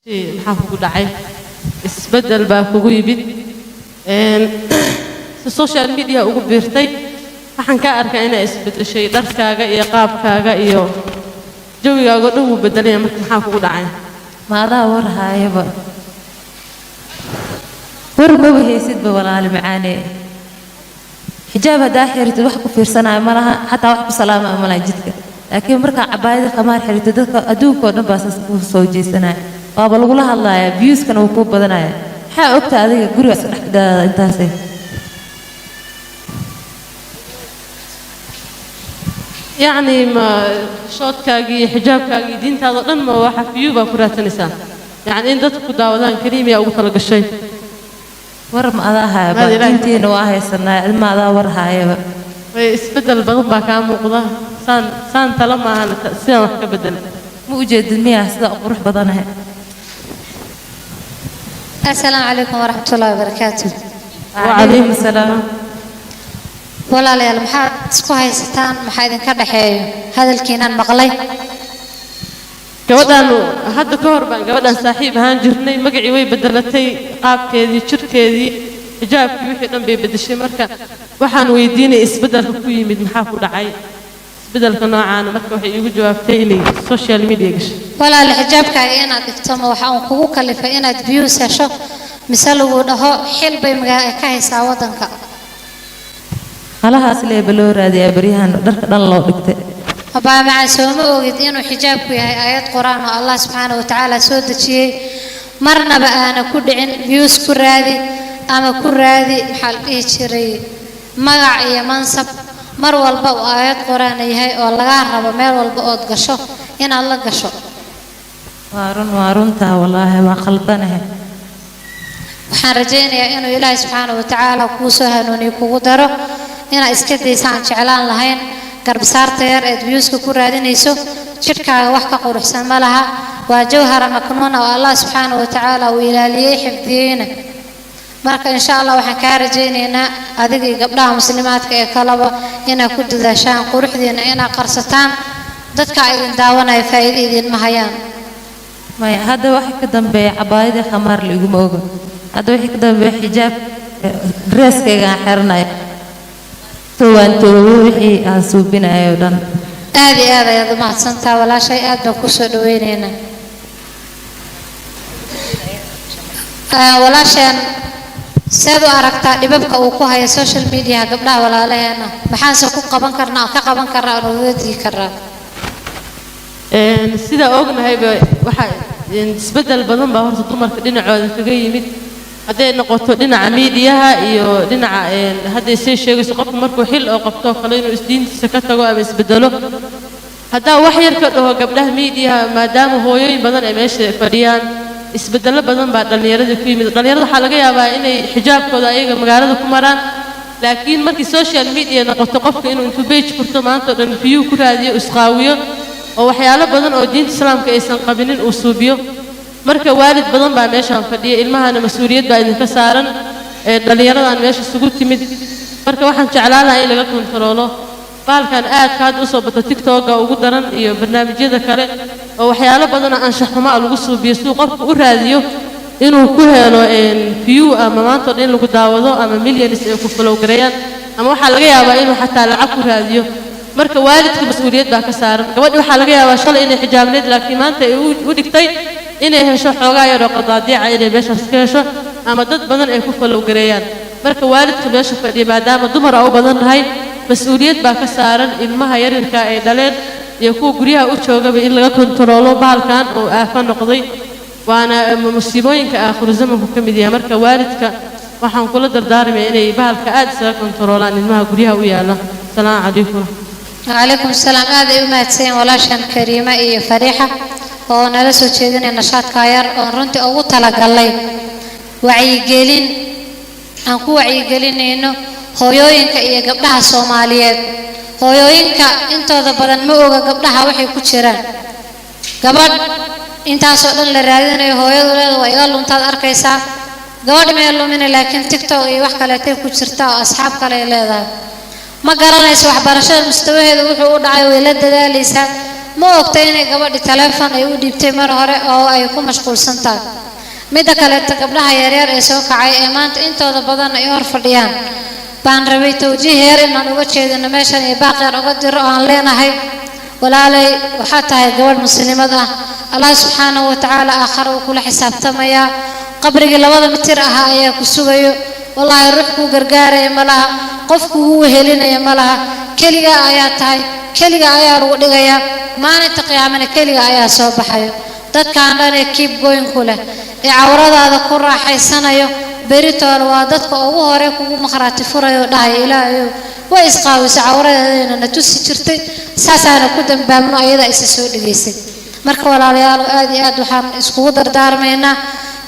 Maxaa kugu dhacay? Isbeddel baa kugu yimid. Si social media ugu biirtay, waxaan kaa arkaa inaa isbeddeshay dharkaaga iyo qaabkaaga iyo jawigaaga oo dhan wuu bedelaya. Marka maxaa kugu dhacay? Ma adaa war haayaba? War maba haysidba, walaali macaane. Xijaab haddaa xiratid, wax ku fiirsanaayo ma laha, xataa wax ku salaamaya ma laha jidka. Laakiin markaa cabaayada khamaar xiratid, dadka adduunka oo dhan baa saas kuu soo jeesanaya, waaba lagula hadlayaa, viewskana wuu kuu badanaya. Maxaa ogta adiga? Guriga iska dhex fadhidaada intaasay. Yacni ma shoodkaagii iyo xijaabkaagii iyo diintaada oo dhan ma waxa view baa ku raadsanaysaa? Yacni in dadku ku daawadaan keliya miyaa ugu tala gashay? War ma adaa haayaba? Maad Ilaahay. Diintiina waa haysanaa, ma adaa war haayaba? Way isbeddel badan baa kaa muuqda. Saan saan tala maahan, sidaan wax ka bedel. Ma ujeedid miyaa sida u qurux badanahay? Asalaamu calaykum waraxmatullaahi wabarakaatu. Wacalaykum asalaam. Walaalayaal, maxaad isku haysataan? Maxaa idinka dhexeeyo? Hadalkiinaan maqlay. Gabadhan hadda ka hor baan gabadhan saaxiib ahaan jirnay. Magacii way bedelatay, qaabkeedii, jirkeedii, xijaabkii, wixii dhan bay bedeshay. Marka waxaan weydiinay isbeddelka ku yimid, maxaa ku dhacay isbeddelka noocaana? Marka waxay iigu jawaabtay inay social media gashay. Walaal, xijaabkaaga inaad dhigto ma waxa uun kugu kalifay inaad views hesho, mise lagu dhaho xil bay magaa ka haysaa waddanka? Halahaas leeba loo raadiyaa baryahan dharka dhan loo dhigtay. Abaa macaan, sooma ogid inuu xijaabku yahay aayad qur-aan oo Allah subxaana wa tacaala soo dejiyey? Marnaba aana ku dhicin views ku raadi ama ku raadi, maxaa la dhihi jiray, magac iyo mansab. Mar walba uu aayad qur-aan yahay oo lagaa rabo meel walba ood gasho inaad la gasho. Waa run, waa runtaa, wallaahi waa khaldanahay. Waxaan rajaynayaa inuu Ilaahay subxaana wa tacaala kuu soo hanuuniyo, kugu daro inaad iska daysaan jeclaan lahayn garbasaarta yar eed viewska ku raadinayso. Jidhkaaga wax ka quruxsan ma laha, waa jawhara maknuuna oo Allah subxaana wa tacaala uu ilaaliyey, xifdiyeyna. Marka insha Allah waxaan kaa rajaynaynaa adiga iyo gabdhaha muslimaadka ee kaleba inaad ku dadaashaan quruxdiina, inaad qarsataan. Dadka idin daawanaya faa'iido idinma hayaan. Maya, hadda waxa ka dambeeya cabaayadii khamaar la iguma ogo. Hadda wixii ka dambeeya xijaab, dresskayga aan xiranayo, towaantoobay wixii aan suubinayo oo dhan. Aad iyo aad ayaad u mahadsantaha, walaashay, aad baan kusoo dhaweyneynaa. Walaasheen, seed u aragtaa dhibabka uu ku hayo social media gabdhaha walaalaheena? Maxaanse ku qaban karnaa, ka qaban karnaa oo nooga digi karnaa? Sidaa ognahayba, waxa isbeddel badan baa horta dumarka dhinacooda kaga yimid, hadday noqoto dhinaca miidiyaha iyo dhinaca hadday say sheegayso, qofku markuu xil oo qabto oo kale inuu isdiintiisa ka tago ama isbedelo. Haddaa wax yar ka dhaho gabdhaha miidiyaha, maadaama hooyooyin badan ay meesha fadhiyaan, isbeddelo badan baa dhallinyarada ku yimid. Dhallinyarada waxaa laga yaabaa inay xijaabkooda ayaga magaalada ku maraan, laakiin markii social media noqoto, qofka inuu intuu page furto maanta oo dhan view ku raadiyo, isqaawiyo oo waxyaalo badan oo diinta islaamka aysan qabinin uu suubiyo. Marka waalid badan baa meeshaan fadhiya, ilmahana mas-uuliyad baa idinka saaran ee dhallinyaradan meesha isugu timid. Marka waxaan jeclaan lahaa in laga kontaroolo baalkan aadka hadda usoo bato, TikToka ugu daran iyo barnaamijyada kale oo waxyaalo badan oo anshax xumo ah lagu suubiyo, siduu qofku u raadiyo inuu ku helo view ama maanta oo dhan in lagu daawado ama millions ay ku follow gareeyaan, ama waxaa laga yaabaa inuu xataa lacag ku raadiyo. Marka waalidka mas-uuliyad baa ka saaran. Gabadhi waxaa laga yaabaa shalay inay xijaabneed, laakiin maanta ay u dhigtay inay hesho xoogaa yar oo qadaadiica, inay meeshaas ka hesho ama dad badan ay ku follow gareeyaan. Marka waalidka meesha fadhiya, maadaama dumar aa u badan nahay, mas-uuliyad baa ka saaran ilmaha yaryarka ay dhaleen iyo kuwa guryaha u joogaba in laga kontaroolo bahalkan oo aafo noqday, waana musiibooyinka aakhiru zamanku ka mid yahay. Marka waalidka waxaan kula dardaarmaya inay bahalka aada isaga kontaroolaan ilmaha guryaha u yaala. Asalaamu calaykum. Calaykum asalaam. Aad ay u mahadsanyiin walaashan Kariima iyo Fariixa oo nala soo jeedinaya nashaadka yar oon runtii ugu talagalnay wacyigelin aan ku wacyigelinayno hooyooyinka iyo gabdhaha Soomaaliyeed. Hooyooyinka intooda badan ma oga gabdhaha waxay ku jiraan. Gabadh intaasoo dhan la raadinayo, hooyadu leeda waa iga luntaad arkaysaa. Gabadh mee lumina, laakiin TikTok iyo wax kaleetay ku jirtaa oo asxaab kale ay leedahay. Ma garanayso waxbarashada mustawaheeda wuxuu u dhacay, way la dadaalaysaa. Ma ogta inay gabadhi taleefon ay u dhiibtay mar hore oo ay ku mashquulsan tahay. Midda kaleeto, gabdhaha yaryar ee soo kacay ee maanta intooda badan ay hor fadhiyaan baan rabay tawjiih yar inaan uga jeedino meeshan iyo baaq yar uga diro oo aan leenahay: walaalay, waxaa tahay gabadh muslimad ah. Allah subxaanahu wa tacaala aakhare uu kula xisaabtamayaa. Qabrigii 2da mitir ahaa ayaa ku sugayo. Wallaahi, ruux kuu gargaaraya ma laha, qof kugu wehelinaya ma laha. Keligaa ayaa tahay, keliga ayaa lagu dhigayaa. Maalinta qiyaamana keliga ayaa soo baxayo. Dadkaan dhan ee keep going ku leh ee cawradaada ku raaxaysanayo, beritoole waa dadka ugu hore kugu maqhraati furayo oo dhahaya: "Ilaahayow, way isqaawisay, cawradeedayna na tusi jirtay, saasaana ku dambaabno, ayadaa isa soo dhigaysay." Marka walaalayaal, aad iyo aad waxaan iskugu dardaarmaynaa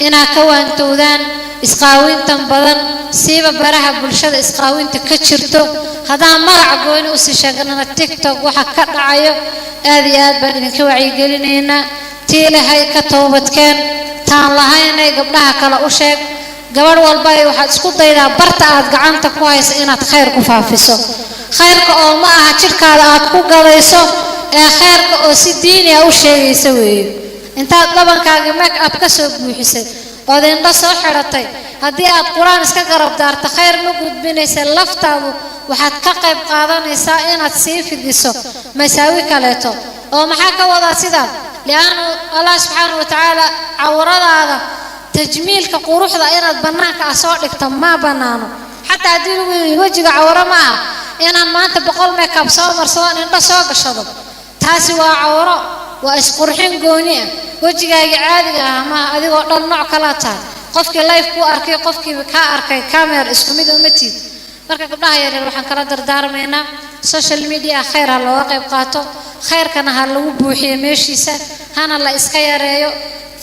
inaad ka waantowdaan isqaawintan badan, siiba baraha bulshada isqaawinta ka jirto. Haddaan magaca gooni usii sheegnana, TikTok waxa ka dhacayo aad iyo aad baan idinka wacyigelinaynaa. Tii lahay ka toobadkeen, taan lahaynay gabdhaha kale u sheeg. Gabadh walba waxaad isku daydaa barta aad gacanta ku hayso inaad khayr ku faafiso. Khayrka oo ma aha jidhkaada aad ku gadayso, ee khayrka oo si diini ah u sheegaysa weeye. Intaad dhabankaaga make up ka soo buuxisay ood indho soo xidhatay, haddii aad Qur-aan iska garab daarto, khayr ma gudbinaysa. Laftaadu waxaad ka qayb qaadanaysaa inaad sii fidiso masaawi kaleeto. Oo maxaa ka wadaa sidaa? Liannu Allah subxaanahu wa tacaala cawradaada, tajmiilka quruxda inaad bannaanka ah soo dhigto ma bannaano. Xataa haddii lagu yidhi wejiga cawro ma aha, inaan maanta 100 makeup soo marsado, indho soo gashado, taasi waa cawro, waa isqurxin gooni ah. Wejigaaga caadiga ah maaha, adigoo dhan nooc kalaa tahay. Qofkii live kuu arkay, qofkii kaa arkay camera, isku mid uma tiid. Marka gabdhaha yaryar waxaan kala dardaarmaynaa, social media khayr ha looga qayb qaato, khayrkana ha lagu buuxiyo meeshiisa, hana la iska yareeyo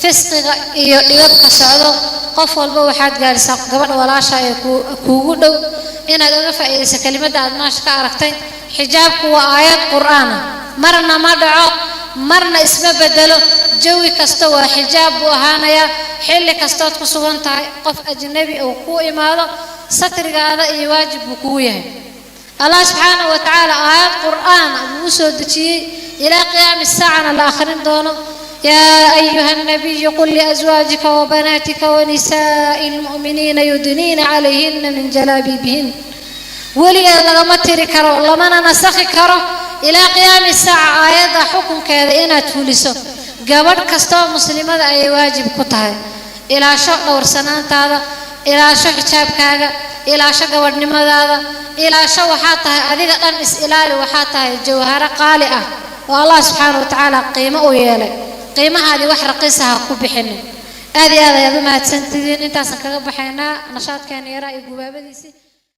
fisqiga iyo dhibabka socdo. Qof walba waxaad gaadhisaa gabadha walaasha ee kuugu dhow inaad uga faa'iidayso kelimadda aad maasha ka aragtay. Xijaabku waa aayad Qur'aan ah, marna ma dhaco, marna isma bedelo. Jawi kasta waa xijaab buu ahaanayaa. Xilli kastood ku sugan tahay, qof ajnabi uu kuu imaado, satrigaada iyo waajib buu kugu yahay. Allah subxaanahu wa tacaala aayad Qur'aan buu u soo dejiyey, ilaa qiyaami saacana la akhrin doono. يا أيها النبي قل لأزواجك وبناتك ونساء المؤمنين يدنين عليهن من جلابيبهن. Weligeed lagama tiri karo, lamana nasakhi karo ilaa qiyaami saaca. Aayadda xukunkeeda inaad fuliso gabadh kastoo muslimada ayay waajib ku tahay. Ilaasho dhowrsanaantaada, ilaasho xijaabkaaga, ilaasho gabadhnimadaada, ilaasho waxaa tahay adiga dhan. Is ilaali, waxaa tahay jawharo qaali ah oo Allah subxaana wa tacaala qiimo u yeelay. Qiimahaadii wax raqiisa ha ku bixinin. Aad iyo aad ayaad u mahadsantidiin. Intaasaan kaga baxaynaa nashaadkeena yaraa iyo gubaabadiisii.